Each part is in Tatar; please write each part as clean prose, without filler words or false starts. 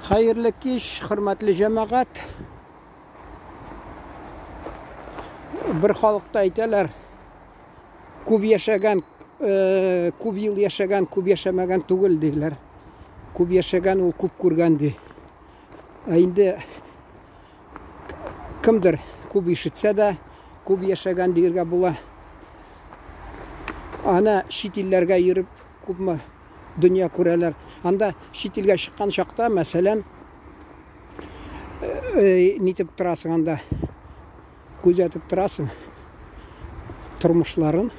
Хәерле кич, хөрмәтле җәмәгать. Бер халыкта әйтәләр, күп яшәгән, э, күп ел яшәгән, күп яшәмәгән түгел диләр. Күп яшәгән ул күп күргән ди. Ә инде кемдер күп ишетсә дә, күп яшәгән диергә була. Ана чит илләргә йөреп күпме дөнья күрәләр. Анда чит илгә чыккан чакта, мәсәлән, э, нитеп торасың анда, күзәтеп торасың тормышларын.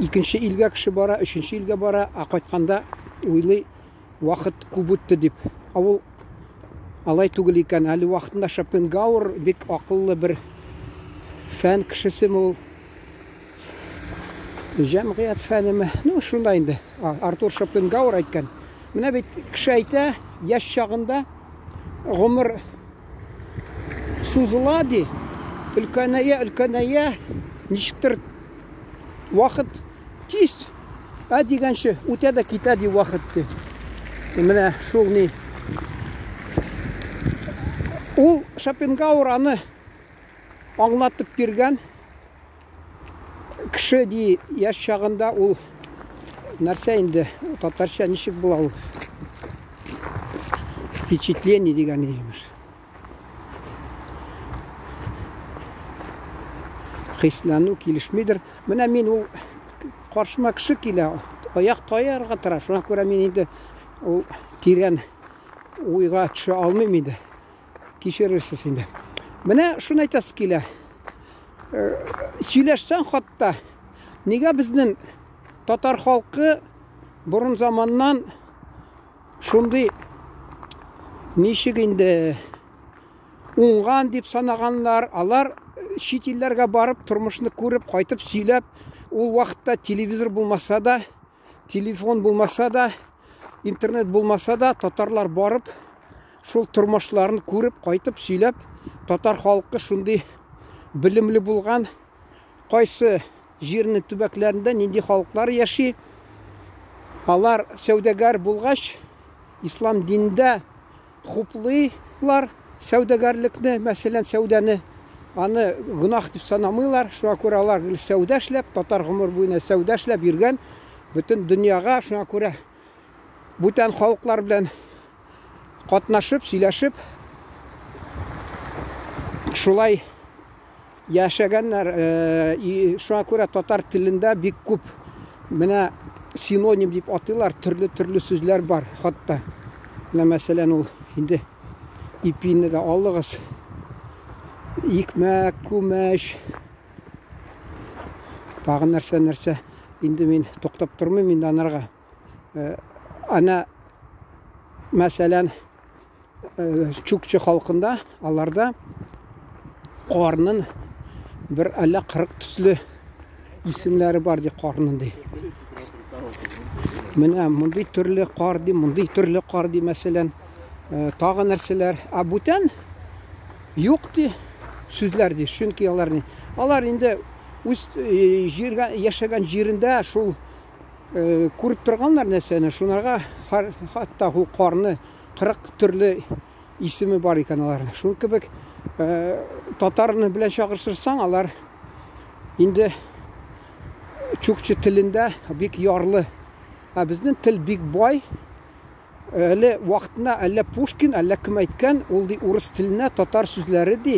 Икенче илгә кеше бара, өченче илгә бара, ә кайтканда уйлый, вакыт күп үтте дип. Ә ул алай түгел икән. Әле вакытында Шопенгауэр бик акыллы бер фән кешесеме ул, Җәмгыять фәнеме? Ну, шунда инде. Артур Шопенгауэр әйткән. Менә бит кеше әйтә, яшь чагында гомер сузыла ди. Өлкәнәя, өлкәнәя, ничектер вакыт тиз ә дигәнче үтә дә китә ди вакыт ди. Менә шул ни. Ул Шопенгауэр аны аңлатып биргән. Кеше ди, яшь чагында ул нәрсә инде, татарча ничек була ул? Впечатление дигән имеш. Хисләнү килешмидер. Менә мин ул каршыма кеше килә, аяк таярга тора. Шуңа күрә мин инде ул тирән уйга төшә алмыйм инде. Кичерерсез инде. Менә шуны әйтәсе килә. Э, сөйләшсәң хатта, нигә безнең татар халкы борын заманнан шундый ничек инде уңган дип санаганнар, алар чит илләргә барып тормышны күреп, кайтып сөйләп, ул вакытта телевизор булмаса да, телефон булмаса да, интернет булмаса да, татарлар барып, шул тормышларын күреп, кайтып сөйләп, татар халкы шундый белемле булган, кайсы җирнең төбәкләрендә нинди халыклар яши, алар сәүдәгәр булгач, ислам динендә хуплыйлар сәүдәгәрлекне, мәсәлән, сәүдәне, аны гөнаһ дип санамыйлар, шуңа күрә алар гел сәүдә эшләп, татар гомер буена сәүдә эшләп йөргән, бөтен дөньяга, шуңа күрә бүтән халыклар белән катнашып, сөйләшеп, шулай яшәгәннәр. Э, шуңа күрә татар телендә бик күп менә синоним дип атыйлар, төрле-төрле сүзләр бар хатта. Менә мәсәлән ул инде ипине дә алыгыз. Икмәк, күмәч, тагын нәрсә-нәрсә. Инде мин туктап тормыйм инде анарга. Э, ана мәсәлән э, чукчы халкында аларда карнын бер әллә 40 төсле исемнәре бар ди карнын ди. Менә мондый төрле кар ди, мондый төрле кар ди, мәсәлән, э, тагы нәрсәләр. Ә бүтән юк ди сүзләр ди. Чөнки алар ни? Алар инде үз җиргә яшәгән җирендә шул Күреп торганнар нәрсәне, шунарга хатта ул карны 40 төрле исеме бар икән аларның. Шул кебек татарны белән чагыштырсаң, алар инде чукчы телендә бик ярлы. Ә безнең тел бик бай. Әле вакытында әллә Пушкин, әллә кем әйткән, ул ди урыс теленә татар сүзләре ди.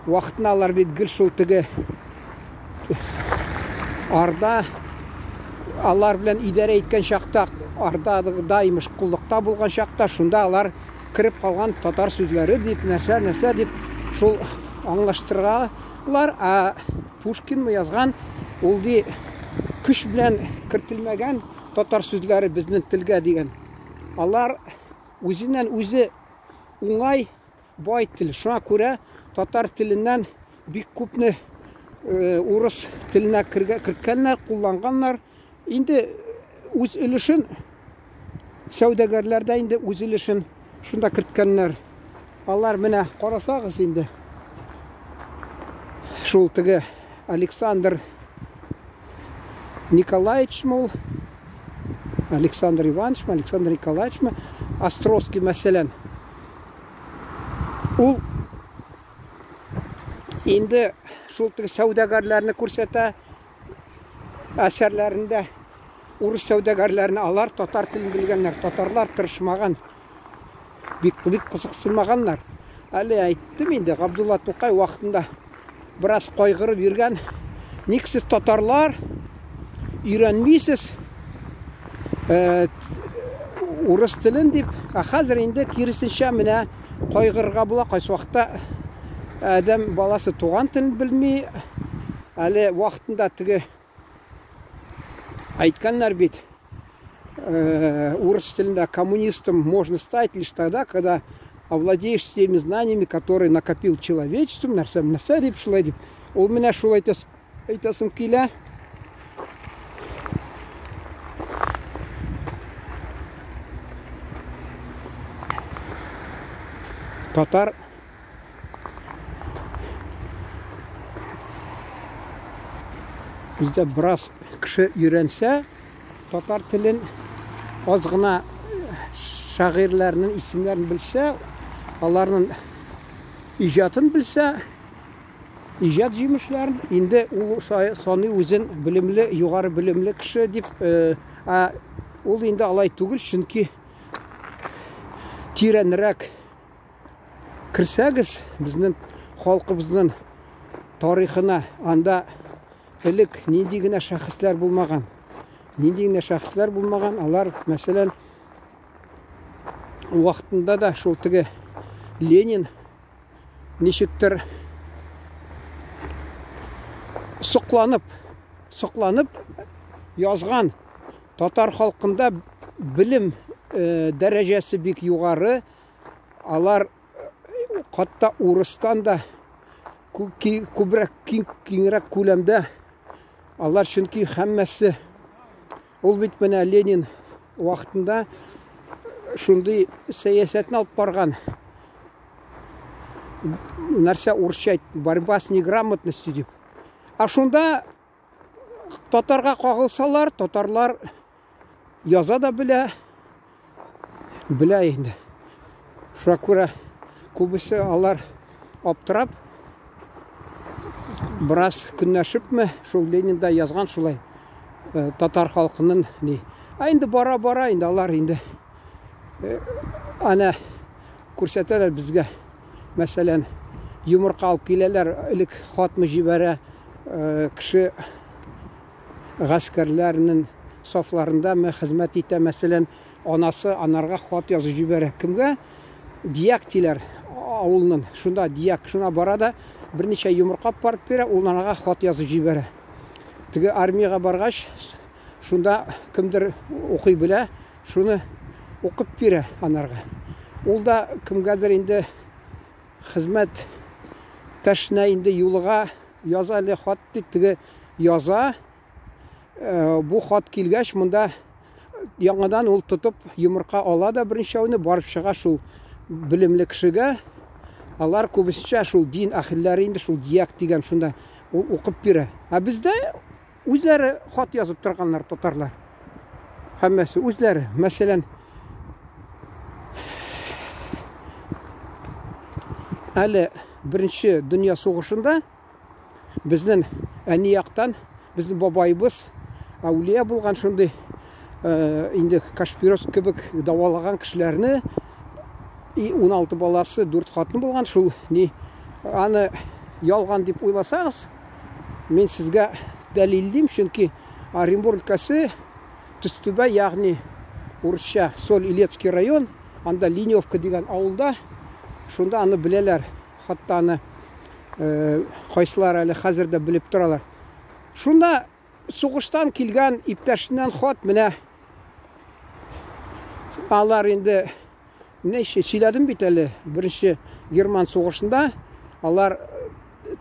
Вакытында алар бит гел шул теге Арда алар белән идарә иткән чакта, Арда да имеш коллыкта булган чакта, шунда алар кереп калган татар сүзләре дип, нәрсә, нәрсә дип шул аңлаштыралар. Ә Пушкинмы язган, ул ди көч белән кертелмәгән Татар сүзләре безнең телгә дигән. Алар үзеннән үзе уңай, бай тел. Шуңа күрә татар теленнән бик күпне э, урыс теленә керткәннәр, кулланганнар. Инде үз өлешен сәүдәгәрләр дә инде үз өлешен шунда керткәннәр. Алар менә карасагыз инде шул теге Александр Николаевич ул. Александр Ивановичмы, Александр Николаевичмы, Островский, мәсәлән. Ул инде шул теге сәүдәгәрләрне күрсәтә әсәрләрендә урыс сәүдәгәрләрне алар татар телен белгәннәр, татарлар тырышмаган. Бик бик кызыксынмаганнар. Әле әйттем инде, Габдулла Тукай вакытында бераз кайгырып йөргән. Ник сез татарлар өйрәнмисез э, урыс телен дип, ә хәзер инде киресенчә менә кайгырырга була кайсы вакытта адәм баласы туган телен белми. Әле вакытында теге әйткәннәр бит, урыс телендә коммунистом можно стать лишь тогда, когда овладеешь всеми знаниями, которые накопил человечеством, нәрсә, нәрсә дип шулай дип. Ул менә шулай әйтәсем килә. Татар Бездә бераз кеше өйрәнсә, татар телен аз гына шагыйрьләрнең исемнәрен белсә, аларның иҗатын белсә, иҗат җимешләрен, инде ул саный үзен белемле, югары белемле кеше дип, ә ул инде алай түгел, чөнки тирәнрәк Керсәгез, безнең халкыбызның тарихына, анда элек нинди генә шәхесләр булмаган. Нинди генә шәхесләр булмаган, алар, мәсәлән, вакытында да шул теге Ленин ничектер сокланып, сокланып язган татар халкында белем э, дәрәҗәсе бик югары, Алар хатта урыстан да күбрәк, киңрәк күләмдә. Алар чөнки һәммәсе ул бит менә Ленин вакытында шундый сәясәтне алып барган. Нәрсә урысча борьба с неграмотностью дип. Ә шунда татарга кагылсалар, татарлар яза да белә, белә инде. Шуңа күрә күбесе алар аптырап, бераз көнләшепме, шул Ленин да язган шулай э, татар халкының ни. Ә инде бара-бара инде алар инде э, әнә күрсәтәләр безгә. Мәсәлән, йомырка алып киләләр, элек хатмы җибәрә э, кеше гаскәрләрнең сафларындамы хезмәт итә, мәсәлән, анасы анарга хат язып җибәрә. Кемгә? Дияк диләр авылның. Шунда дияк шуна бара да берничә йомырка апарып бирә, ул анага хат язып җибәрә. Теге армиягә баргач, шунда кемдер укый белә, шуны укып бирә анарга. Ул да кемгәдер инде хезмәт тәшенә инде юлыга Яз әле хат дип теге яза. Э, бу хат килгәч, монда яңадан ул тотып йомырка ала да берничәүне барып чыга шул белемле кешегә. Алар күбесенчә шул дин әһелләре инде шул дияк дигән шунда ул укып бирә. Ә бездә үзләре хат язып торганнар татарлар. Һәммәсе үзләре. Мәсәлән, әле Беренче дөнья сугышында безнең әни яктан безнең бабайыбыз әүлия булган шундый э, инде Кашпирос кебек дәвалаган кешеләрне и 16 баласы, 4 хатын булган шул ни аны ялган дип уйласагыз, мин сезгә дәлиллим, чөнки Оренбург өлкәсе Төстүбә, ягъни урысча Соль-Илецкий район, анда Линевка дигән авылда, шунда аны беләләр. Хатта аны э, кайсылар әле хәзер дә белеп торалар. Шунда сугыштан килгән иптәшеннән хат менә алар инде ничә сөйләдем бит әле беренче герман сугышында алар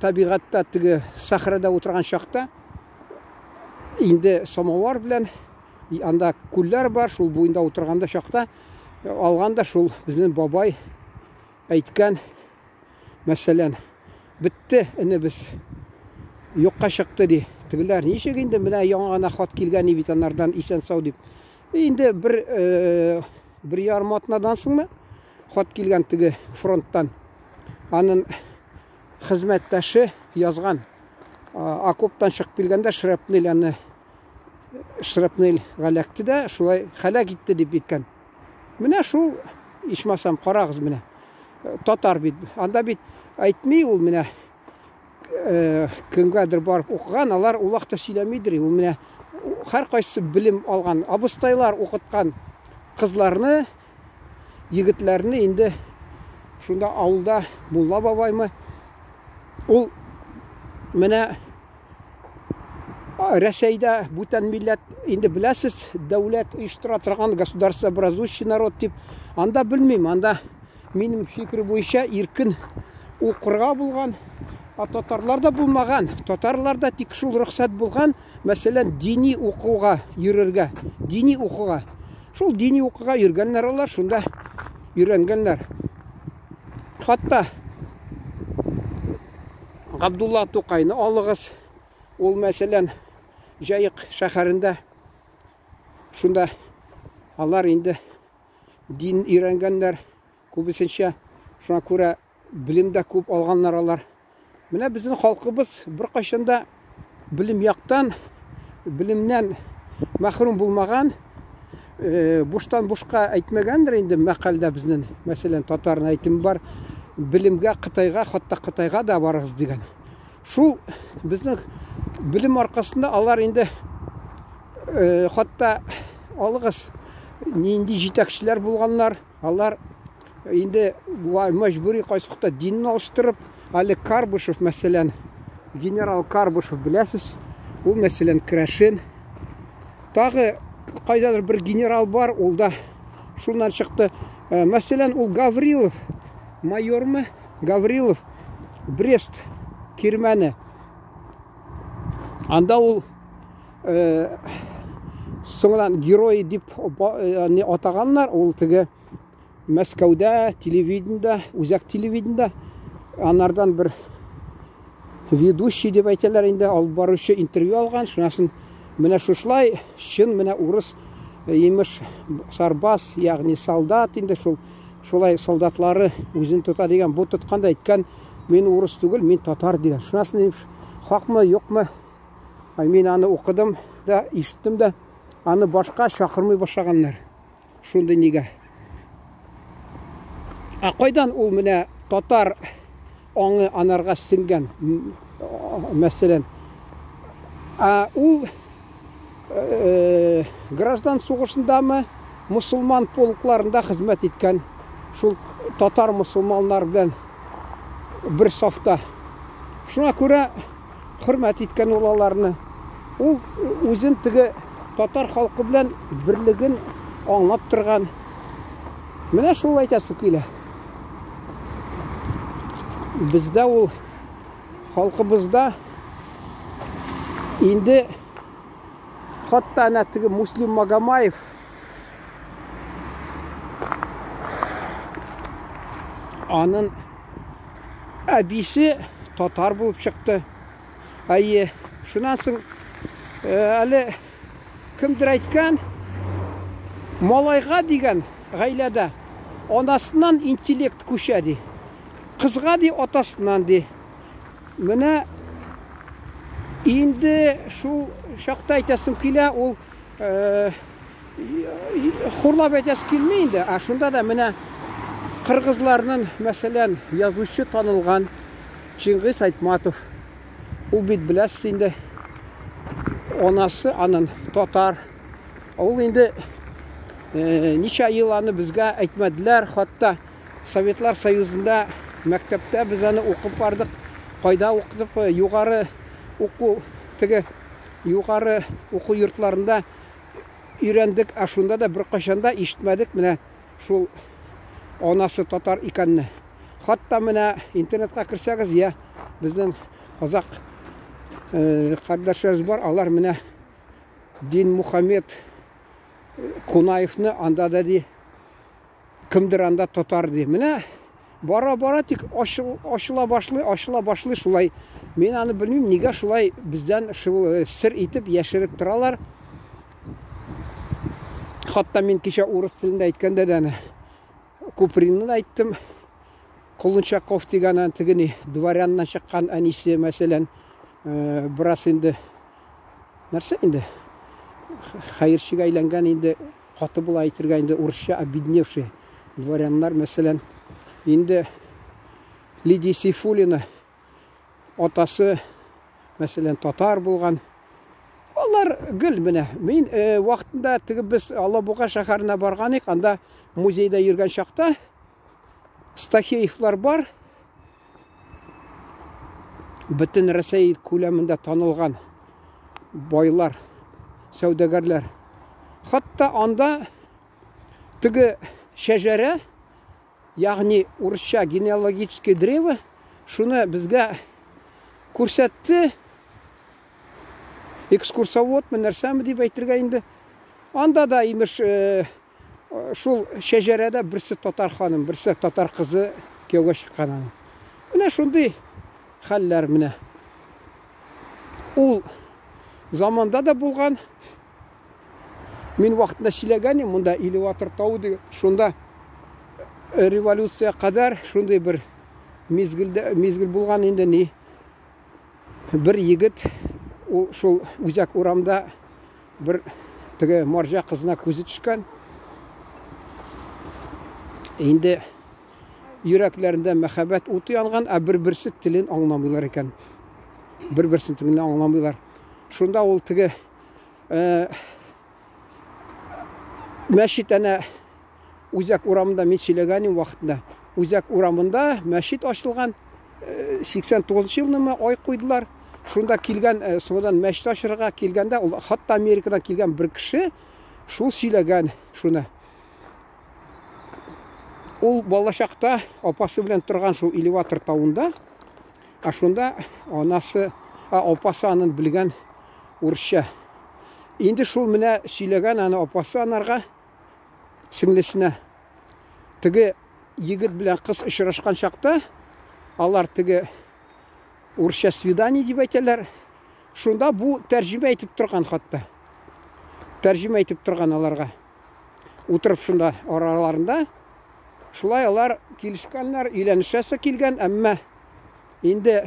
табигатьтә теге сахарада утырган чакта инде самовар белән анда күлләр бар, шул буенда утырганда чакта алган да шул безнең бабай әйткән, мәсәлән, бетте энебез, юкка чыкты ди. Тегеләр ничек инде менә яңа гына хат килгән бит анардан исән сау дип. Инде бер бер ярым атнадан соңмы хат килгән теге фронттан. Анын хезмәттәше язган. Окоптан чыгып килгәндә шрапнель аны шрапнельгә эләкте дә, шулай һәлак итте дип әйткән. Менә шул, ичмасам, карагыз менә. Татар бит. Анда бит әйтми ул менә кемгәдер барып укыган, алар ул вакытта сөйләмидер. Ул менә һәркайсы белем алган, абыстайлар укыткан кызларны, егетләрне инде шунда авылда мулла бабаймы, ул менә Рәсәйдә бүтән милләт, инде беләсез, дәүләт оештыра торган государствообразующий народ дип, анда белмим, анда минем фикер буенча иркен укырга булган, а татарлар да булмаган. Татарлар да тик шул рөхсәт булган, мәсәлән, дини укуга йөрергә, дини укуга. Шул дини укуга йөргәннәр алар, шунда өйрәнгәннәр. Хатта Габдулла Тукайны алыгыз. Ул, мәсәлән, Җаек шәһәрендә шунда алар инде дин өйрәнгәннәр күбесенчә. Шуңа күрә белем дә күп алганнар алар. Менә безнең халкыбыз беркайчан да белем яктан, белемнән мәхрүм булмаган. Буштан бушка әйтмәгәндер инде мәкальдә безнең, мәсәлән, татарның әйтеме бар, белемгә Кытайга, хатта Кытайга да барыгыз дигән. Шул безнең белем аркасында алар инде хатта алыгыз нинди җитәкчеләр булганнар, алар инде мәҗбүри кайсы вакытта динне алыштырып, әле Карбышев, мәсәлән, генерал Карбышев беләсез, ул, мәсәлән, керәшен. Тагы кайдадыр бер генерал бар, ул да шуннан чыкты. Мәсәлән, ул Гаврилов, майормы? Гаврилов, Брест кирмәне. Анда ул соңынан герой дип атаганнар, ул теге Мәскәүдә, телевидениедә, үзәк телевидениедә анардан бер ведущий дип әйтәләр инде, алып баручы интервью алган, шуннан соң менә шушылай чын менә урыс имеш сарбаз, ягъни солдат инде шул шулай солдатлары үзен тота дигән, бу тотканда әйткән, мин урыс түгел, мин татар дигән. Шуннан соң хакмы, юкмы? Мин аны укыдым да, ишеттем дә, аны башка чакырмый башлаганнар. Шундый нигә? Ә кайдан ул менә татар аңы анарга сеңгән, мәсәлән? Ә ул граждан сугышындамы, мусульман полкларында хезмәт иткән, шул татар мусульманнар белән бер сафта. Шуңа күрә хөрмәт иткән ул аларны. Ул үзен теге татар халкы белән берлеген аңлап торган. Менә шул әйтәсе килә. Бездә ул халкыбызда инде хатта әнә теге Муслим Магомаев анын әбисе татар булып чыкты. Әйе, шуннан соң әле кемдер әйткән, малайга дигән гаиләдә анасыннан интеллект күчә ди. Кызга ди атасыннан ди. Менә инде шул чакта әйтәсем килә, ул хурлап әйтәсе килми инде. Ә шунда да менә кыргызларның, мәсәлән, язучы танылган Чингиз Айтматов. Ул бит беләсез инде, анасы анын татар. Ул инде ничә ел аны безгә әйтмәделәр, хатта Советлар Союзында мәктәптә без аны укып бардык. Кайда укыдык? Югары уку теге югары уку йортларында өйрәндек, ә шунда да беркайчан да ишетмәдек менә шул анасы татар икәнне. Хатта менә интернетка керсәгез, я безнең казак кардәшләребез бар, алар менә Дин Мухаммед Кунаевны анда да ди, кемдер анда татар ди. Менә бара-бара тик ачыла башлый, ачыла башлый шулай. Мин аны белмим, нигә шулай бездән шул сер итеп яшереп торалар. Хатта мин кичә урыс телендә әйткәндә дә әнә Купринны да әйттем. Колынчаков дигән теге ни дворяннан чыккан әнисе, мәсәлән, бераз инде нәрсә инде хәерчегә әйләнгән инде каты була әйтергә инде урысча обедневший дворяннар, мәсәлән, инде Лидия Сейфуллина атасы, мәсәлән, татар булган. Алар гел менә. Мин э, вакытында теге без Алабуга шәһәренә барган идек, анда музейда йөргән чакта Стахеевлар бар. Бөтен Рәсәй күләмендә танылган байлар, сәүдәгәрләр. Хатта анда теге шәҗәрә, ягъни урысча генеалогическое древо, шуны безгә күрсәтте. Экскурсоводмы, нәрсәме дип әйтергә инде. Анда да, имеш, э, шул шәҗәрәдә берсе татар ханым, берсе татар кызы кияүгә чыккан аның. Менә шундый хәлләр менә. Ул заманда да булган. Мин вакытында сөйләгән идем, монда элеватор тауы дигән. Шунда революция кадәр шундый бер мизгелдә мизгел булган инде ни. Бер егет ул шул үзәк урамда бер теге марҗа кызына күзе төшкән. Инде йөрәкләрендә мәхәббәт уты янган, ә бер-берсе телен аңламыйлар икән. Бер-берсен телен аңламыйлар. Шунда ул теге э, мәчет әнә Үзәк урамында мин сөйләгән идем вакытында. Үзәк урамында мәчет ачылган. 89 елнымы ай куйдылар. Шунда килгән, соңдан мәчет ачырга килгәндә, ул хатта Америкадан килгән бер кеше шул сөйләгән шуны. Ул балачакта апасы белән торган шул элеватор тавында. Ә шунда анасы, ә апасы анын белгән урысча. Инде шул менә сөйләгән аны апасы анарга, сеңлесенә. Теге егет белән кыз очрашкан чакта, алар теге урысча свидание дип әйтәләр. Шунда бу тәрҗемә итеп торган хатта. Тәрҗемә итеп торган аларга. Утырып шунда араларында. Шулай алар килешкәннәр, өйләнешәсе килгән, әмма инде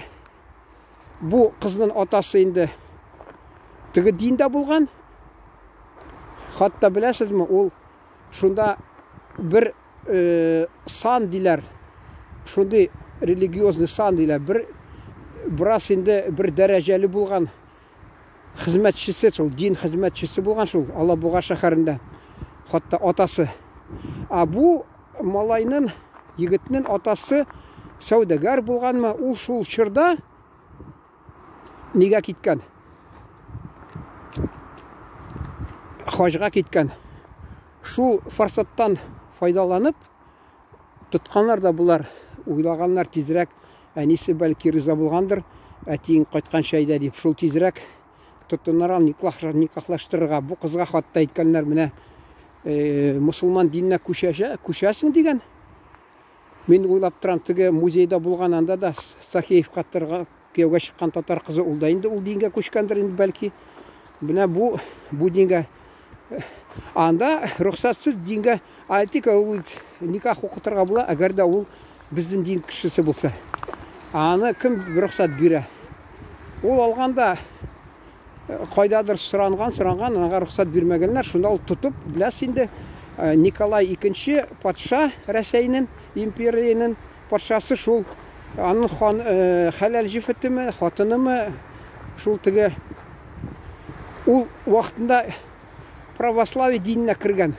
бу кызның атасы инде теге диндә булган. Хатта беләсезме, ул шунда бер э, сан диләр. Шундый религиозный сан диләр. Бер бераз инде бер дәрәҗәле булган хезмәтчесе, шул дин хезмәтчесе булган шул Алабуга шәһәрендә. Хатта атасы. А бу малайның, егетнең атасы сәүдәгәр булганмы, ул шул чорда нигә киткән? Хаҗга киткән. Шул форсаттан файдаланып, тотканнар да болар, уйлаганнар тизрәк, әнисе бәлки риза булгандыр, әтиең кайтканчы әйдә дип, шул тизрәк тотыннар никахлаштырырга. Бу кызга хатта әйткәннәр, менә э, мусулман диненә күчәсең дигән. Мин уйлап торам, теге музейда булган анда да Сахеевка кияүгә чыккан татар кызы ул да инде ул дингә күчкәндер инде бәлки. Менә бу бу дингә анда рөхсәтсез дингә әйтик ул никах укытырга була, әгәр дә ул безнең дин кешесе булса. Аны кем рөхсәт бирә? Ул алганда кайдадыр соранган, соранган, аңа рөхсәт бирмәгәннәр. Шунда ул тотып, беләсез инде, Николай II патша Рәсәйнең империянең патшасы шул аның хан хәләл җефетеме, хатынымы, шул теге ул вакытында православие диненә кергән.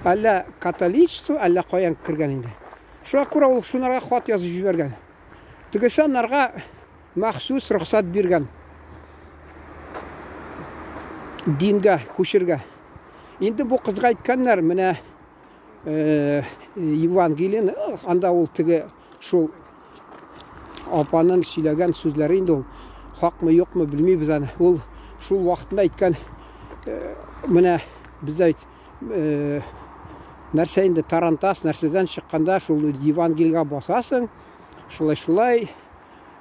Әллә католичество, әллә каян кергән инде. Шуңа күрә ул шунарга хат язып җибәргән. Тегесе анарга махсус рөхсәт биргән. Дингә күчергә. Инде бу кызга әйткәннәр, менә э, Евангелиен, анда ул теге шул апаның сөйләгән сүзләре инде ул хакмы юкмы белмибез аны. Ул шул вакытында әйткән э, менә без әйт э, нәрсә инде тарантас нәрсәдән чыкканда шул Евангелиегә басасың, шулай шулай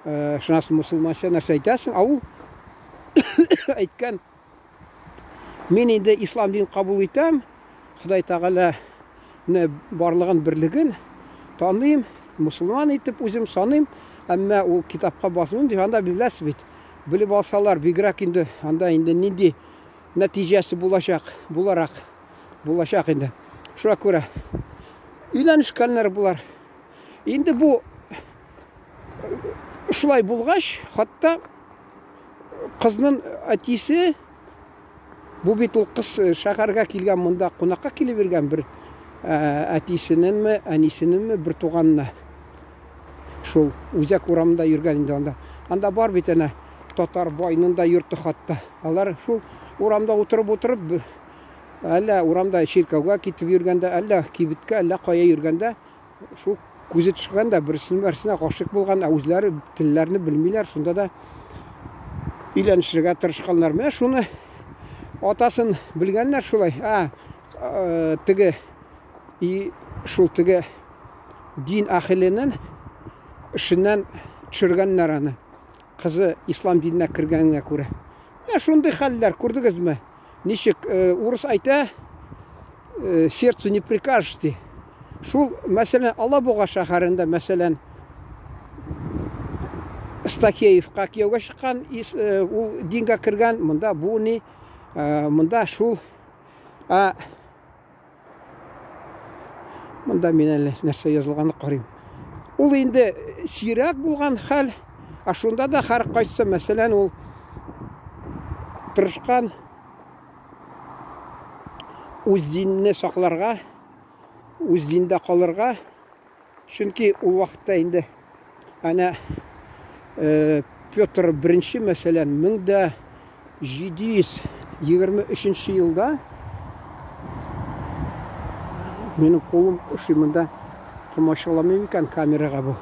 э, шуннан мусульманча нәрсә әйтәсең, ә ул әйткән. Мин инде ислам динен кабул итәм, Ходай Тәгаләне барлыгын, берлеген таныйм, мусульман итеп үзем саныйм, әмма ул китапка басмыйм дип, анда беләсез бит, белеп алсалар, бигрәк инде анда инде нинди нәтиҗәсе булачак, буларак булачак инде. Шуңа күрә өйләнешкәннәр болар. Инде бу шулай булгач, хатта кызның әтисе бу бит ул кыз шәһәргә килгән, монда кунакка килеп йөргән бер әтисенеңме, әнисенеңме бер туганына. Шул үзәк урамында йөргән инде анда. Анда бар бит әнә татар байның да йорты хатта. Алар шул урамда утырып-утырып, әллә урамда чиркәүгә китеп йөргәндә, әллә кибеткә, әллә кая йөргәндә шул күзе төшкән дә берсенең берсенә гашыйк булган, ә үзләре телләрне белмиләр, шунда да өйләнешергә тырышканнар. Менә шуны атасын белгәннәр шулай. Ә, теге и шул теге дин әһеленең эшеннән төшергәннәр аны. Кызы ислам диненә кергәнгә күрә. Менә шундый хәлләр, күрдегезме? Ничек урыс әйтә, сердцу не прикажешь ди. Шул, мәсәлән, Алабуга шәһәрендә, мәсәлән, Стакеевка кияүгә чыккан, ул дингә кергән, монда бу ни, монда шул. Ә Монда мин әле нәрсә язылганны карыйм. Ул инде сирәк булган хәл, ә шунда да һәр кайсы, мәсәлән, ул тырышкан үз динне сакларга, үз диндә калырга. Чөнки ул вакытта инде әнә Петр I, мәсәлән, 1723 елда минем кулым ошый монда комачауламый микән камерага бу.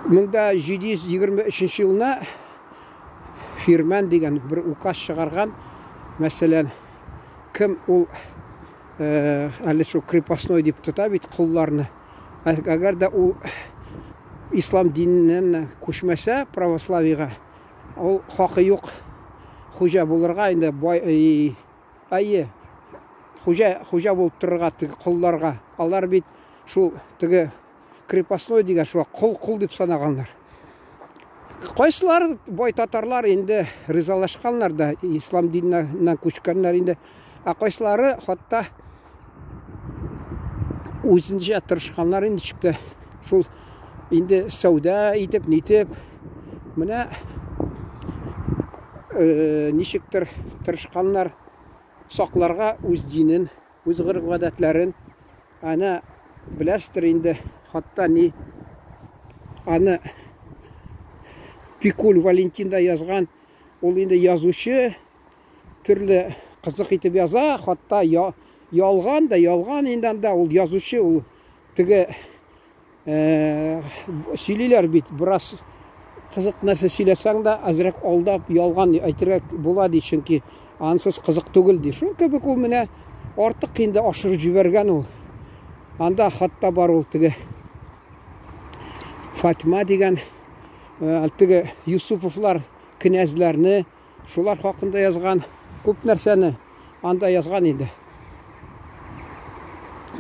1723 елына Фирмән дигән бер указ чыгарган, мәсәлән, кем ул әле шул крепостной дип тота бит колларны. Әгәр дә ул ислам диненнән күчмәсә православиегә, ул хакы юк хуҗа булырга инде бай әйе хуҗа хуҗа булып торырга теге колларга. Алар бит шул теге крепостной дигән шуңа кол кол дип санаганнар. Кайсылары бай татарлар инде ризалашканнар да, ислам диненә күчкәннәр инде. Ә кайсылары хатта үзенчә тырышканнар инде чыкты. Шул инде сәүдә итеп, нитеп, менә ничектер тырышканнар сакларга үз динен, үз гореф-гадәтләрен. Әнә беләсездер инде, хатта ни аны Пикуль Валентин да язган. Ул инде язучы, төрле кызык итеп яза, хатта ялган да ялган инде анда ул язучы, ул теге сөйлиләр бит, бераз кызык нәрсә сөйләсәң дә, әзрәк алдап, ялган әйтергә була ди, чөнки ансыз кызык түгел ди. Шул кебек ул менә артык инде ашырып җибәргән ул. Анда хатта бар ул теге Фатима дигән теге Юсуповлар князьләрне, шулар хакында язган күп нәрсәне анда язган инде.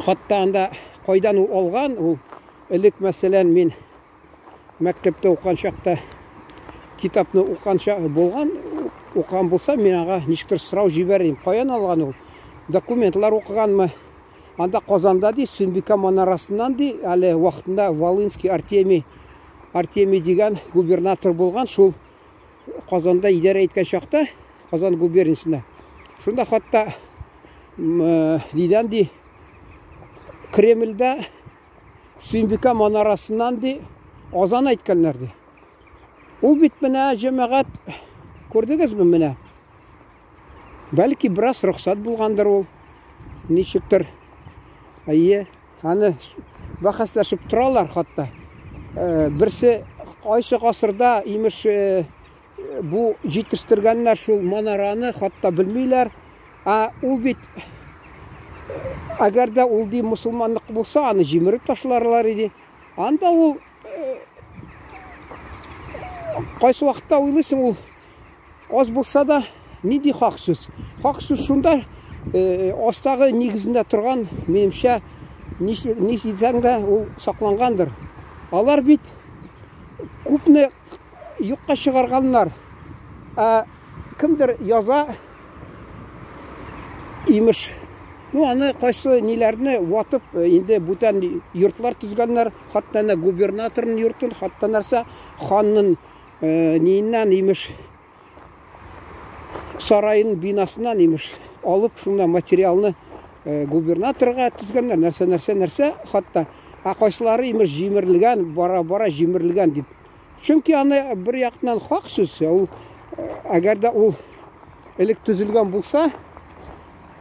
Хатта анда кайдан ул алган, ул элек, мәсәлән, мин мәктәптә укыган чакта китапны укыган чак булган, укыган булса, мин аңа ничектер сорау җибәрер идем. Каян алган ул? Документлар укыганмы? Анда Казанда ди, Сөембикә манарасыннан ди, әле вакытында Волынский Артемий, Артемий дигән губернатор булган, шул Казанда идарә иткән чакта, Казан губерниясендә. Шунда хатта нидән ди, Кремльдә Сөембикә манарасыннан ди, азан әйткәннәр ди. Ул бит менә җәмәгать, күрдегезме менә? Бәлки бераз рөхсәт булгандыр ул. Ничектер. Әйе, аны бәхәсләшеп торалар хатта. Берсе кайсы гасырда имеш бу җитештергәннәр шул манараны хатта белмиләр. Ә ул бит әгәр дә ул ди мусульманлык булса, аны җимереп ташларлар иде. Анда ул кайсы вакытта уйлыйсың, ул аз булса да Нинди хак сүз? Хак сүз шунда, астагы нигезендә торган, минемчә, ни дисәң дә, ул саклангандыр. Алар бит күпне юкка чыгарганнар. Ә кемдер яза, имеш, ну, аны кайсы ниләрне ватып, инде бүтән йортлар төзгәннәр, хатта әнә губернаторның йортын, хатта нәрсә, ханның ниеннән, имеш, сараен бинасыннан, имеш, алып, шунда материалны губернаторга төзгәннәр, нәрсә, нәрсә, нәрсә, хатта. Ә кайсылары, имеш, җимерелгән, бара-бара җимерелгән дип. Чөнки аны бер яктан хак сүз, ул әгәр дә ул элек төзелгән булса,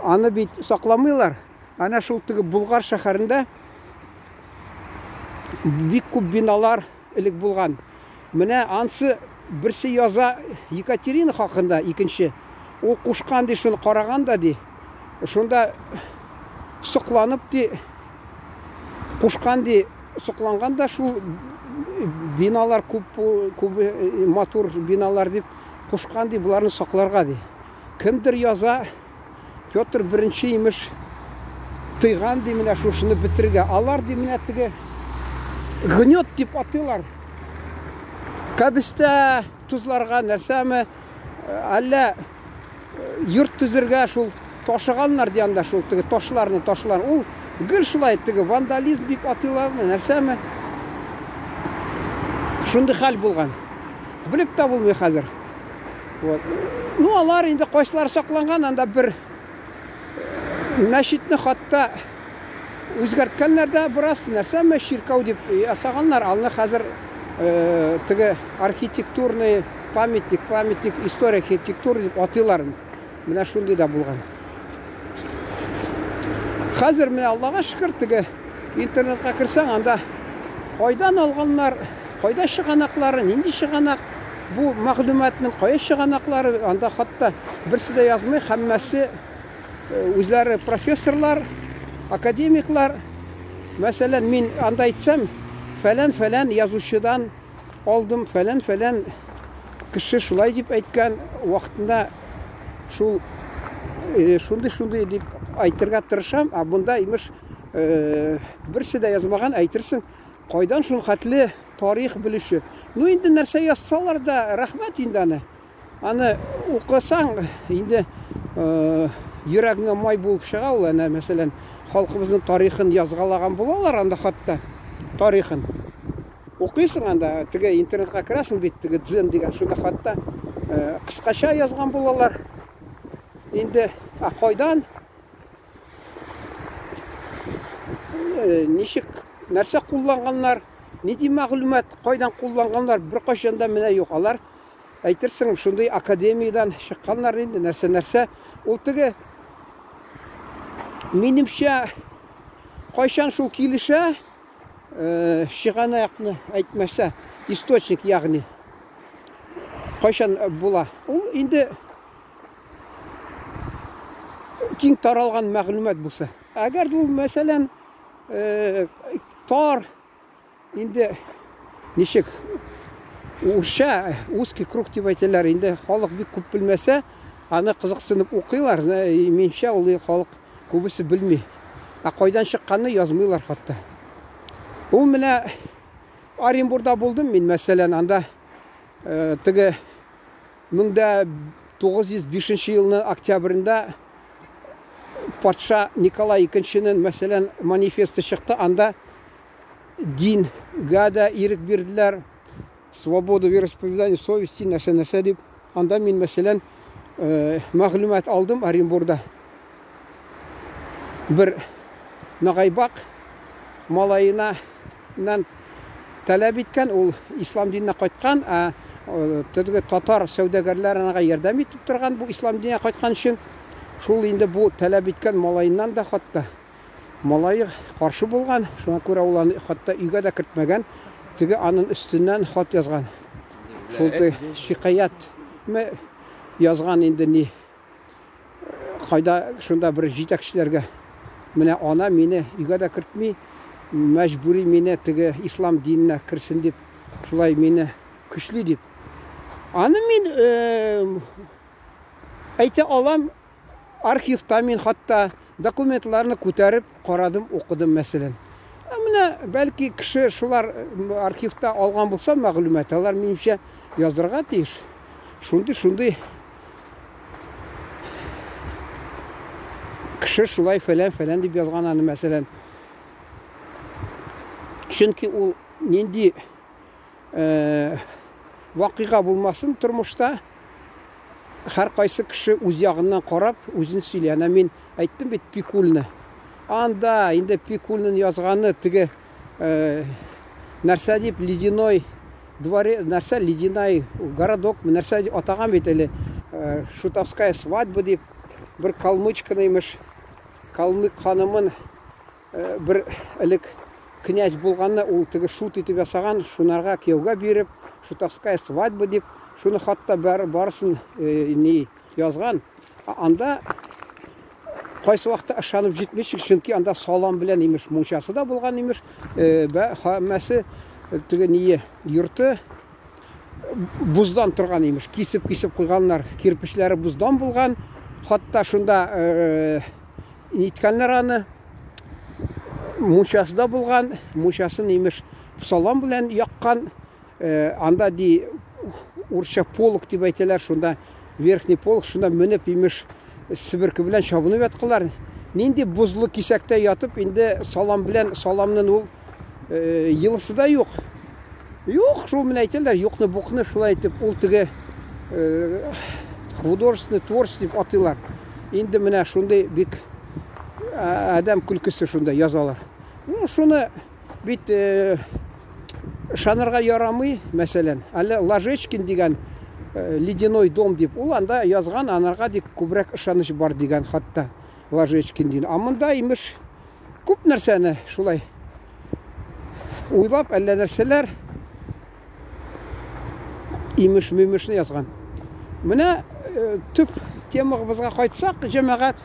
аны бит сакламыйлар. Әнә шул теге Болгар шәһәрендә бик күп биналар элек булган. Менә ансы берсе яза Екатерина хакында, икенче. Ул кушкан ди, шуны караган да ди. Шунда сокланып ди, кушкан ди, сокланган да шул биналар күп, күп матур биналар дип кушкан ди, боларны сакларга ди. Кемдер яза, Петр I имеш тыйган ди менә шушыны бетерергә. Алар ди менә теге гнет дип атыйлар. Кәбестә тозларга нәрсәме, әллә йорт төзергә шул ташыганнар ди анда шул теге ташларны, ташлар. Ул гел шулай теге вандализм дип атыйлармы, нәрсәме? Шундый хәл булган. Белеп тә булмый хәзер. Вот. Ну, алар инде кайсылары сакланган, анда бер мәчетне хатта үзгәрткәннәр дә бераз нәрсәме, чиркәү дип ясаганнар. Аны хәзер теге архитектурный памятник, памятник история архитектуры дип атыйлар. Менә шундый да булган. Хәзер менә Аллага шөкер, теге интернетка керсәң, анда кайдан алганнар, кайда чыганаклары, нинди чыганак, бу мәгълүматның кая чыганаклары, анда хатта берсе дә язмый, һәммәсе үзләре профессорлар, академиклар. Мәсәлән, мин анда әйтсәм, фәлән-фәлән язучыдан алдым, фәлән-фәлән кеше шулай дип әйткән, вакытында шул шундый-шундый дип әйтергә тырышам, ә бунда имеш берсе дә язмаган, әйтерсең, кайдан шул хәтле тарих белүче. Ну инде нәрсә язсалар да, рәхмәт инде аны. Аны укысаң, инде йөрәгеңә май булып чыга ул, әнә, мәсәлән, халкыбызның тарихын язгалаган булалар анда хатта, тарихын. Укыйсың анда, теге интернетка керәсең бит, теге Дзен дигән шунда хатта кыскача язган булалар. Инде, ә кайдан? Ничек, нәрсә кулланганнар, нинди мәгълүмат, кайдан кулланганнар, беркайчан да менә юк. Алар әйтерсең, шундый академиядән чыкканнар инде, нәрсә-нәрсә. Ул теге, минемчә, кайчан шул килешә, чыганакны әйтмәсә, источник, ягъни, кайчан була? Ул инде киң таралган мәгълүмат булса. Әгәр ул, мәсәлән, тар, инде ничек урысча узкий круг дип әйтәләр, инде халык бик күп белмәсә, аны кызыксынып укыйлар, минемчә, ул халык күбесе белми. Ә кайдан чыкканны язмыйлар хатта. Ул менә Оренбурда булдым мин, мәсәлән, анда теге 1905 елны октябрендә патша Николай II-нең, мәсәлән, манифесты чыкты, анда дингә дә ирек бирделәр, свобода вероисповедания, совести, нәрсә-нәрсә дип. Анда мин, мәсәлән, мәгълүмат алдым Оренбурда. Бер нагайбак малаена нан таләп иткән, ул ислам диненә кайткан, ә теге татар сәүдәгәрләре аңа ярдәм итеп торган бу ислам диненә кайткан өчен. Шул инде бу таләп иткән малаеннан да хатта малае каршы булган, шуңа күрә ул аны хатта өйгә дә кертмәгән, теге анын өстеннән хат язган. Шул теге шикаять язган инде ни кайда шунда бер җитәкчеләргә. Менә ана мине өйгә дә кертми, мәҗбүри мине теге ислам диненә керсен дип, шулай мине көчли дип. Аны мин Әйтә алам, архивта мин хатта документларны күтәреп карадым, укыдым, мәсәлән. Ә менә бәлки кеше шулар архивта алган булса мәгълүмат, алар минемчә язырга тиеш. Шундый шундый кеше шулай фәлән фәлән дип язган аны, мәсәлән. Чөнки ул нинди вакыйга булмасын тормышта, һәркайсы кеше үз ягыннан карап, үзен сөйли. Әнә мин әйттем бит Пикульны. Анда инде Пикульның язганы теге нәрсә дип ледяной дворе, нәрсә ледяной городок, нәрсә дип атаган бит әле, шутовская свадьба дип бер калмычканы имеш, калмык ханымын бер элек князь булганны ул теге шут итеп ясаган, шунарга кияүгә биреп, шутовская свадьба дип, шуны хатта барысын ни язган. Анда кайсы вакытта ышанып җитми, чөнки анда салам белән имеш мунчасы да булган имеш, һәммәсе теге ние йорты буздан торган имеш, кисеп-кисеп куйганнар, кирпечләре буздан булган, хатта шунда ниткәннәр аны, мунчасы да булган, мунчасын имеш салам белән яккан, анда ди урысча полок дип әйтәләр, шунда верхний полок, шунда менеп имеш себерке белән чабынып ятканнар. Нинди бозлы кисәктә ятып, инде салам белән, саламның ул йылысы да юк. Юк, шул менә әйтәләр, юкны букны шулай итеп ул теге художественный творчество дип атыйлар. Инде менә шундый бик адәм көлкесе шунда язалар. Ну, шуны бит ышанырга ярамый, мәсәлән. Әле Ложечкин дигән ледяной дом дип, ул анда язган, анарга дип күбрәк ышаныч бар дигән хатта Ложечкин дигән. А монда имеш күп нәрсәне шулай уйлап, әллә нәрсәләр имеш-мимешне язган. Менә төп темабызга кайтсак, җәмәгать,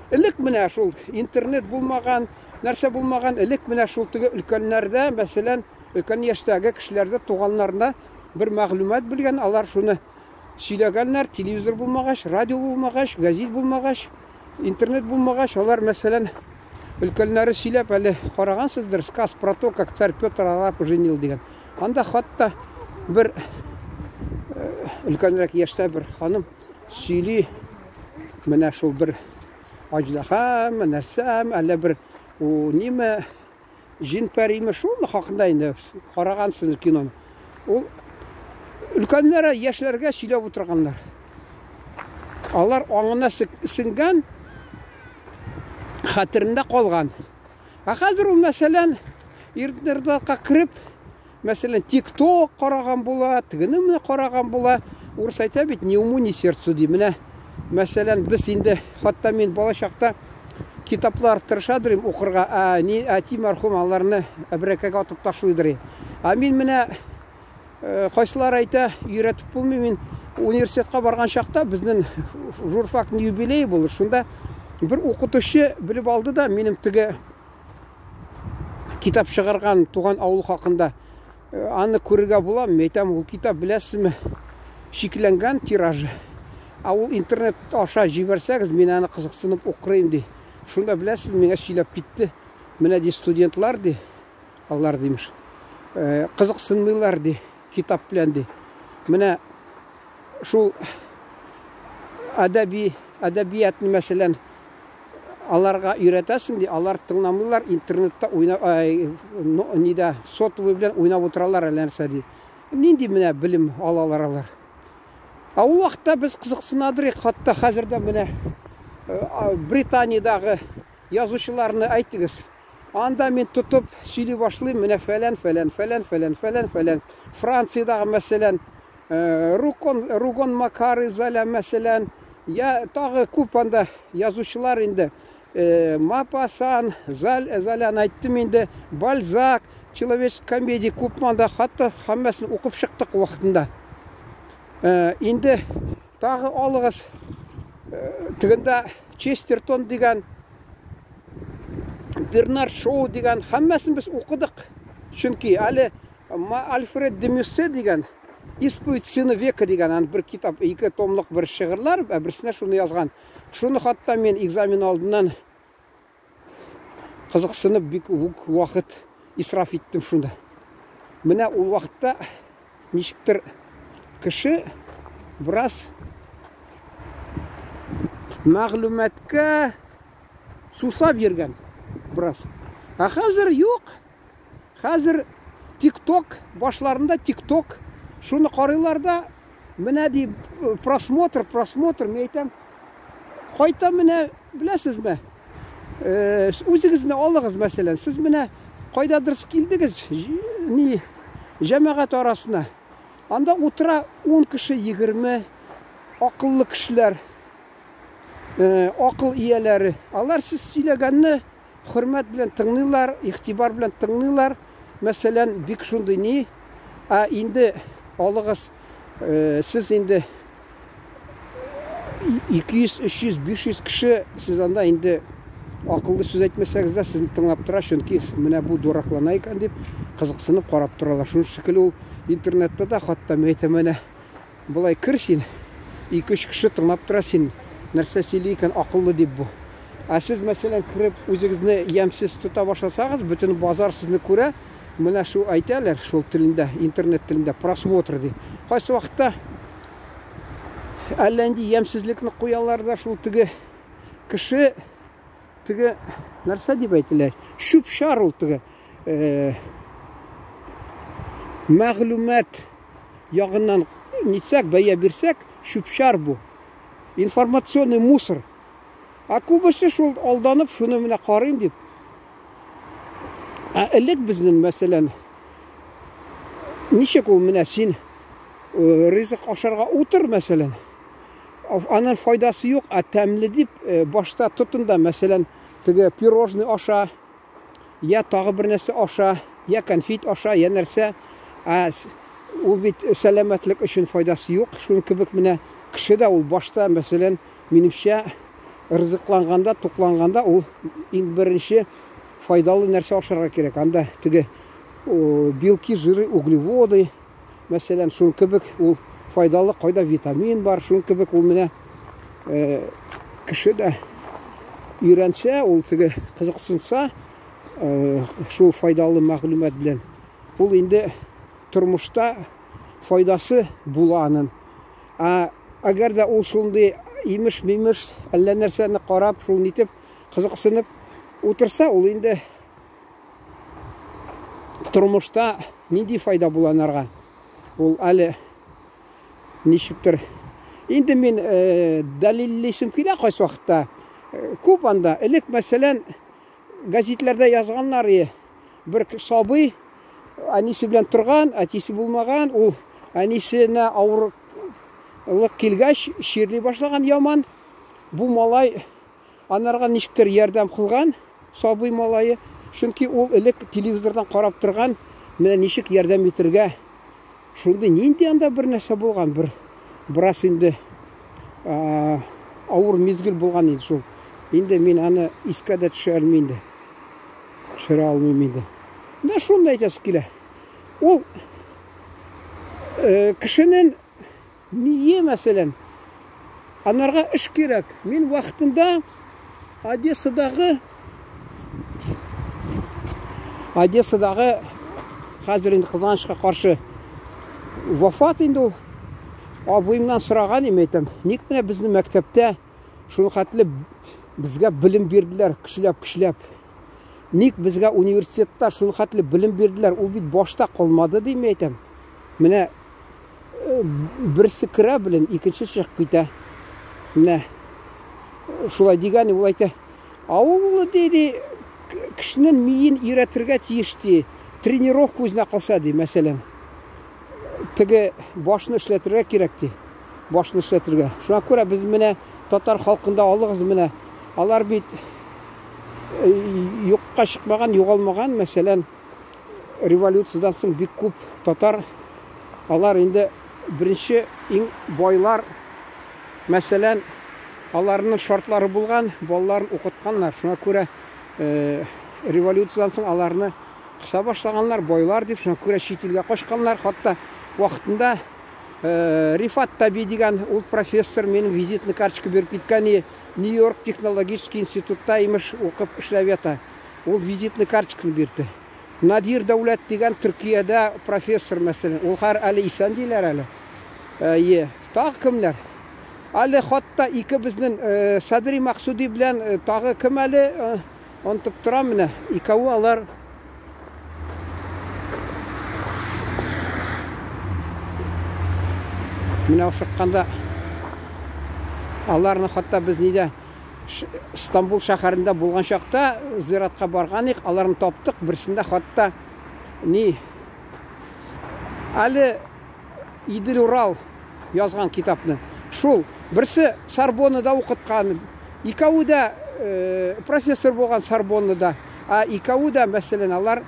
элек менә шул интернет булмаган, нәрсә булмаган, элек менә шул теге өлкәннәрдә, мәсәлән, өлкән яшьтәге кешеләрдә туганнарына бер мәгълүмат белгән, алар шуны сөйләгәннәр, телевизор булмагач, радио булмагач, газет булмагач, интернет булмагач, алар, мәсәлән, өлкәннәре сөйләп әле карагансыздыр, сказ про то, как царь Петр арапа женил дигән. Анда хатта бер өлкәнрәк яшьтә бер ханым сөйли, менә шул бер аҗдаһамы, нәрсәме, әллә бер ниме, җен пәриме, шул хакында инде карагансыз киноны. Ул өлкәннәр яшьләргә сөйләп утырганнар. Алар аңына сеңгән, хәтерендә калган. Ә хәзер ул, мәсәлән, интернетка кереп, мәсәлән, TikTok караган була, тегене менә караган була. Урыс әйтә бит, ни уму, ни сердцу ди. Менә, мәсәлән, без инде, хатта мин бала чакта китаплар тырышадыр идем укырга, ә ни әти мәрхүм аларны әбрәкәгә атып ташлыйдыр. Ә мин менә кайсылар әйтә, өйрәтеп булмый, мин университетка барган чакта безнең журфакның юбилее булды. Шунда бер укытучы белеп алды да, минем теге китап чыгарган туган авыл хакында, аны күрергә була, мин әйтәм, ул китап беләсезме, чикләнгән тиражы. Ә ул интернет аша җибәрсәгез, мин аны кызыксынып укырыйм ди. Шунда беләсез, миңа сөйләп китте. Менә ди студентлар ди, алар димеш, кызыксынмыйлар ди, китап белән ди. Менә шул әдәби, әдәбиятны мәсәлән, аларга өйрәтәсең ди, алар тыңламыйлар, интернетта уйна, нидә, сотовый белән уйнап утыралар әллә нәрсә ди. Нинди менә белем алалар алар. Ә ул вакытта без кызыксынадыр, хатта хәзер дә менә Британиядәге язучыларны әйтегез. Анда мин тотып сөйли башлыйм, менә фәлән, фәлән, фәлән, фәлән, фәлән, фәлән. Франциядәге мәсәлән, Рукон, Ругон Макары Золя мәсәлән, я тагы күп анда язучылар инде. Мапасан, Золяны әйттем инде, Бальзак, Человеческая комедия күп анда, хатта һәммәсен укып чыктык вакытында. Инде тагы алыгыз, тегендә Честертон дигән, Бернард Шоу дигән, һәммәсен без укыдык. Чөнки әле Альфред де Мюссе дигән Исповедь сына века дигән, аны бер китап, ике томлык бер шигырьләр, ә берсенә шуны язган. Шуны хатта мин экзамен алдыннан кызыксынып бик үк вакыт исраф иттем шунда. Менә ул вакытта ничектер кеше бераз мәгълүматка сусап йөргән бераз. Ә хәзер юк. Хәзер ТикТок, башларында ТикТок. Шуны карыйлар да, менә ди просмотр, просмотр, мин әйтәм, кайта менә, беләсезме? Э, үзегезне алыгыз, мәсәлән, сез менә кайдадыр килдегез, ни, җәмәгать арасына. Анда утыра 10 кеше, 20 акыллы кешеләр, э, акыл ияләре. Алар сез сөйләгәнне хөрмәт белән тыңлыйлар, игътибар белән тыңлыйлар. Мәсәлән, бик шундый ни, ә инде алыгыз, э, сез инде 200, 300, 500 кеше, сез анда инде акыллы сүз әйтмәсәгез дә, сезне тыңлап тора, чөнки менә бу дураклана икән дип кызыксынып карап торалар. Шуның шикелле ул интернетта да хатта мин әйтәм, әнә Болай кер син, ике-өч кеше тыңлап тора син, нәрсә сөйли икән акыллы дип бу. Ә сез, мәсәлән, кереп үзегезне ямьсез тота башласагыз, бөтен базар сезне күрә, менә шул әйтәләр, шул телендә, интернет телендә, просмотр ди. Кайсы вакытта әллә нинди ямьсезлекне куялар да шул теге кеше теге нәрсә дип әйтелә, чүп-чар ул теге э, мәгълүмат ягыннан нитсәк, бәя бирсәк, чүп-чар бу. Информационный мусор. Ә күбесе шул алданып, шуны менә карыйм дип. Ә элек безнең, мәсәлән, ничек ул менә син э, ризык ашарга утыр, мәсәлән, аның файдасы юк, ә тәмле дип э, башта тотын да, мәсәлән, теге пирожный аша, я тагы бер нәрсә аша, я конфет аша, я нәрсә. Ә ул бит сәламәтлек өчен файдасы юк. Шуның кебек менә кеше дә ул башта, мәсәлән, минемчә, ризыкланганда, тукланганда ул иң беренче файдалы нәрсә ашарга кирәк. Анда теге белки, жиры, углеводы, Мәсәлән, шул кебек ул файдалы, кайда витамин бар, шул кебек ул менә э, кеше дә өйрәнсә, ул теге кызыксынса, э, шул файдалы мәгълүмат белән, ул инде тормышта файдасы була аның. Ә әгәр дә ул шундый имеш-мимеш әллә нәрсәне карап, шул нитеп кызыксынып утырса, ул инде тормышта нинди файда була анарга? Ул әле ничектер. Инде мин э, дәлиллисем килә кайсы вакытта. Э, күп анда. Элек, мәсәлән, газетләрдә язганнар е, бер сабый әнисе белән торган, әтисе булмаган, ул әнисенә авырлык килгәч, чирли башлаган яман. Бу малай Анарга ничектер ярдәм кылган сабый малае, чөнки ул элек телевизордан карап торган, менә ничек ярдәм итергә. Шундый нинди анда бер нәрсә булган, бер бераз инде авыр мизгел булган инде шул. Инде мин аны искә дә төшерә алмыйм инде. Төшерә алмыйм инде. Менә шуны әйтәсе килә. Ул э, кешенең Мие, мәсәлән, анарга эш кирәк. Мин вакытында Одессадагы Одессадагы хәзер инде кызганычка каршы вафат инде ул. Абыемнан сораган идем, әйтәм, ник менә безнең мәктәптә шул хәтле безгә белем бирделәр, көчләп-көчләп. Ник безгә университетта шул хәтле белем бирделәр, ул бит башта калмады, дим, әйтәм. Менә берсе керә белем, икенче чыгып китә. Менә шулай дигән, ул әйтә, авыл ди, ди, кешенең миен өйрәтергә тиеш ди, тренировка үзенә калса ди, мәсәлән. Теге башны эшләтергә кирәк ди. Башны эшләтергә. Шуңа күрә без менә татар халкында алыгыз менә, алар бит юкка чыкмаган, югалмаган, мәсәлән, революциядән соң бик күп татар, алар инде беренче иң байлар, мәсәлән, аларның шартлары булган, балаларын укытканнар. Шуңа күрә э, революциядән соң аларны кыса башлаганнар, байлар дип, шуңа күрә чит илгә качканнар. Хатта вакытында Рифат Таби дигән ул профессор минем визитный карточка биреп киткән и Нью-Йорк технологический институтта имеш укып эшләп ята. Ул визитный карточканы бирде. Надир Дәүләт дигән Төркиядә профессор, мәсәлән, ул хәр әле исән диләр әле. Әйе. Тагы кемнәр? Әле хатта ике безнең Садри Максуди белән тагы кем әле онытып торам менә. Икәве алар Менә ашыкканда аларны хатта без нидә Стамбул шәһәрендә булган чакта зиратка барган идек, аларны таптык, берсендә хатта ни әле Идел-Урал язган китапны. Шул, берсе Сорбоннада укыткан, икәве дә профессор булган Сорбоннада. Ә икәве дә, мәсәлән, алар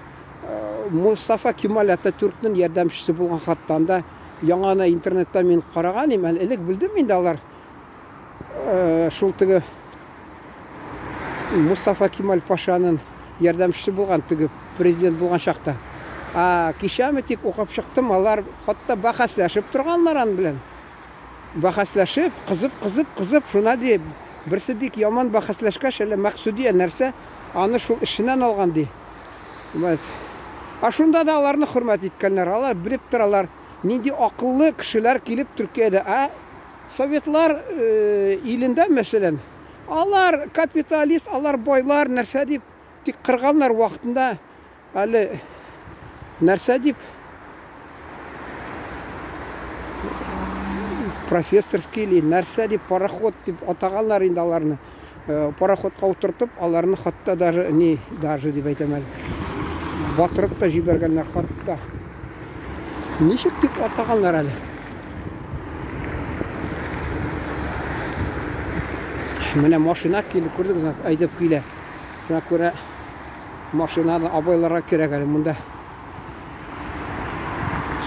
Мустафа Кемаль Ататюркның ярдәмчесе булган хатта. Анда яңа гына интернетта мин караган идем, әле элек белдем инде алар шул теге Мустафа Кемаль Пашаның ярдәмчесе булган теге президент булган чакта. Ә кичәме тик укып чыктым, алар хатта бәхәсләшеп торганнар аның белән. Бәхәсләшеп, кызып, кызып, кызып, шуна ди, берсе бик яман бәхәсләшкәч, әллә Мәкъсүди, ә нәрсә, аны шул эшеннән алган ди. Вот. Ә шунда да аларны хөрмәт иткәннәр, алар белеп торалар, нинди акыллы кешеләр килеп Төркиядә. Ә Советлар илендә, мәсәлән, алар капиталист, алар байлар, нәрсә дип, тик кырганнар вакытында әле нәрсә дип профессорский или нәрсә дип пароход дип атаганнар инде аларны. Пароходка утыртып, аларны хатта даже не даже дип әйтәм әле. Батырып та җибәргәннәр хатта. Ничек дип атаганнар әле? Менә машина килде, күрдегезме? Әйдәп килә. Шуңа күрә машинаны абайларга кирәк әле монда.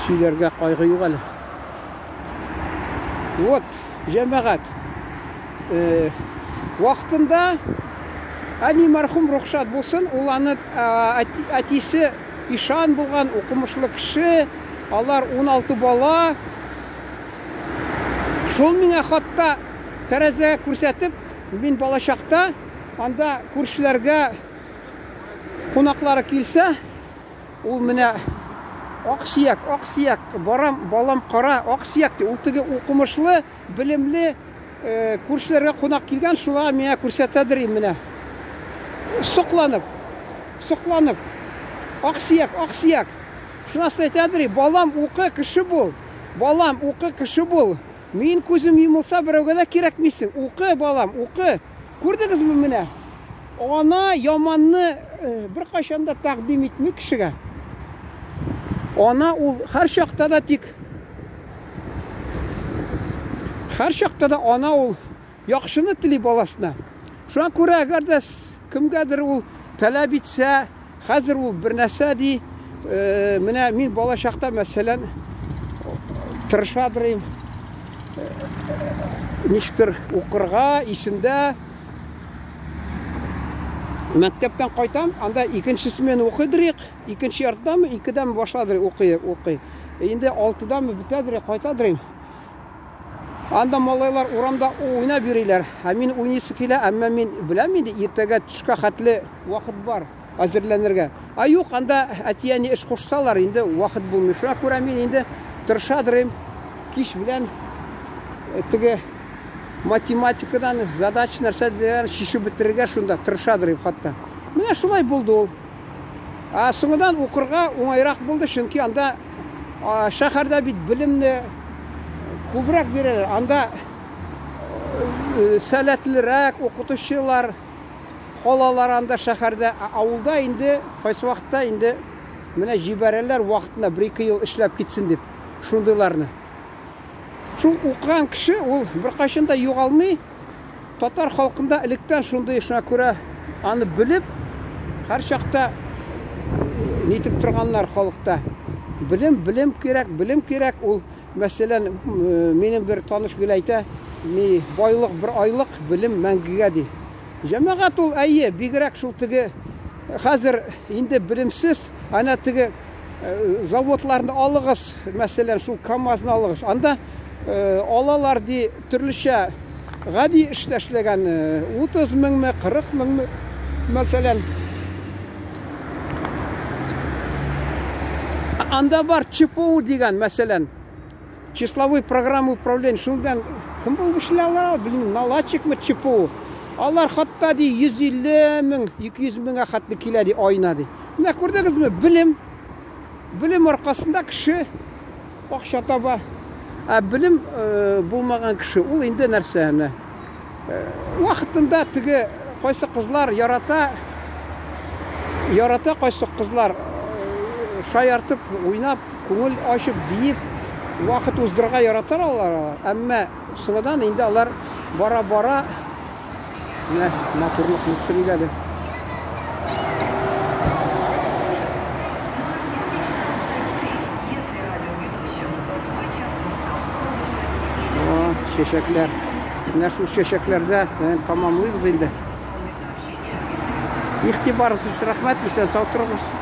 Сөйләргә кайгы юк әле. Вот, җәмәгать. Э, вакытында әни мәрхүм рөхсәт булсын, ул аны әтисе ишан булган, укымышлы кеше, алар 16 бала. Шул миңа хатта тәрәзәгә күрсәтеп, мин балачакта анда күршеләргә кунаклары килсә, ул менә аксөяк, аксөяк, барам, балам кара, аксөяк ди. Ул теге укымышлы, белемле э, күршеләргә кунак килгән, шулар миңа күрсәтәдер менә. Сокланып, сокланып. Аксөяк, аксөяк. Шунысы әйтәдер, балам, укы, кеше бул. Балам, укы, кеше бул. Мин күзем йомылса, берәүгә дә кирәкмисең. Укы, балам, укы. Күрдегезме менә? Ана яманны э, беркайчан да тәкъдим итми кешегә. Ана ул һәр чакта да тик һәр чакта да ана ул яхшыны тели баласына. Шуңа күрә әгәр дә кемгәдер ул таләп итсә, хәзер ул бер нәрсә ди, э, менә мин бала чакта, мәсәлән, тырышадыр идем, э, ничектер укырга, исемдә. Мәктәптән кайтам, анда икенче смена укыйдыр идек, икенче яртыдамы, икедәме башладыр укый, укый. Инде алтыдамы бетәдер, кайтадыр идем. Анда малайлар урамда уйнап йөриләр. Ә мин уйныйсы килә, әмма мин беләм инде иртәгә төшкә хәтле вакыт бар әзерләнергә. Ә юк, анда әти-әни эш кушсалар, инде вакыт булмый. Шуңа күрә мин инде тырышадыр идем кич белән э, теге математикадан задач нәрсә дигән чишеп бетерергә шунда тырышадыр идем хатта. Менә шулай булды ул. Ә соңыннан укырга уңайрак булды, чөнки анда шәһәрдә бит белемне күбрәк бирәләр. Анда э, сәләтлерәк укытучылар калалар анда шәһәрдә. Ә авылда инде кайсы вакытта инде менә җибәрәләр вакытында бер-ике ел эшләп китсен дип шундыйларны. Шул укыган кеше ул беркайчан да югалмый. Татар халкында электән шундый, шуңа күрә аны белеп, һәр чакта нитеп торганнар халыкта. Белем, белем кирәк, белем кирәк. Ул, мәсәлән, минем бер таныш гел әйтә, ни байлык бер айлык, белем мәңгегә ди. Җәмәгать ул әйе, бигрәк шул теге хәзер инде белемсез, әнә теге Заводларны алыгыз, мәсәлән, шул КАМАЗны алыгыз. Анда алалар ди төрлечә гади эштә эшләгән 30 меңме, 40 меңме, мәсәлән. Анда бар ЧПУ дигән, мәсәлән, числовой программа управления, шуның белән кем булып эшли ала, белмим, наладчикмы ЧПУ. Алар хатта ди 150 мең, 200 меңгә хәтле килә ди аена ди. Менә күрдегезме, белем, белем аркасында кеше акча таба. Ә белем булмаган кеше, ул инде нәрсә, менә вакытында теге кайсы кызлар ярата, ярата кайсы кызлар шаяртып, уйнап, күңел ачып, биеп, вакыт уздырырга яратар алар. Әмма соңыннан инде алар бара-бара менә матурлыкны төшерик әле. О, чәчәкләр. Менә шул чәчәкләрдә тәмамлыйбыз инде. Игътибарыгыз өчен рәхмәт. Исән сау торыгыз.